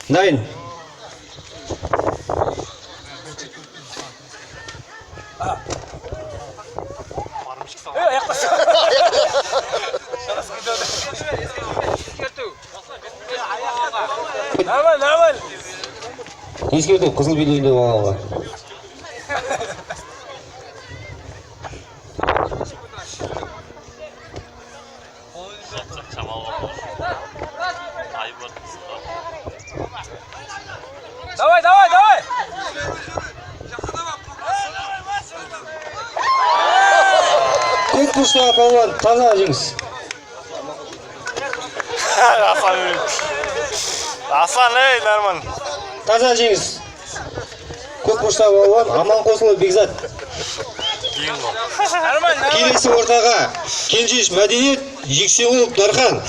Дайын. Нормально, нормально. Ескерту: қызыл белбеулі балаларға. Давай, давай, давай. Көк бұрыштағы палуан, таза жеңіс. Аслан. Аслан, ей, нормально. Таза жеңіс. Көк бұрыштағы палуан Аманқосұлы Бекзат. Нормально, нормально. Келесі ортаға Кенжеш Мәдениет, Жексенұлов Дархан.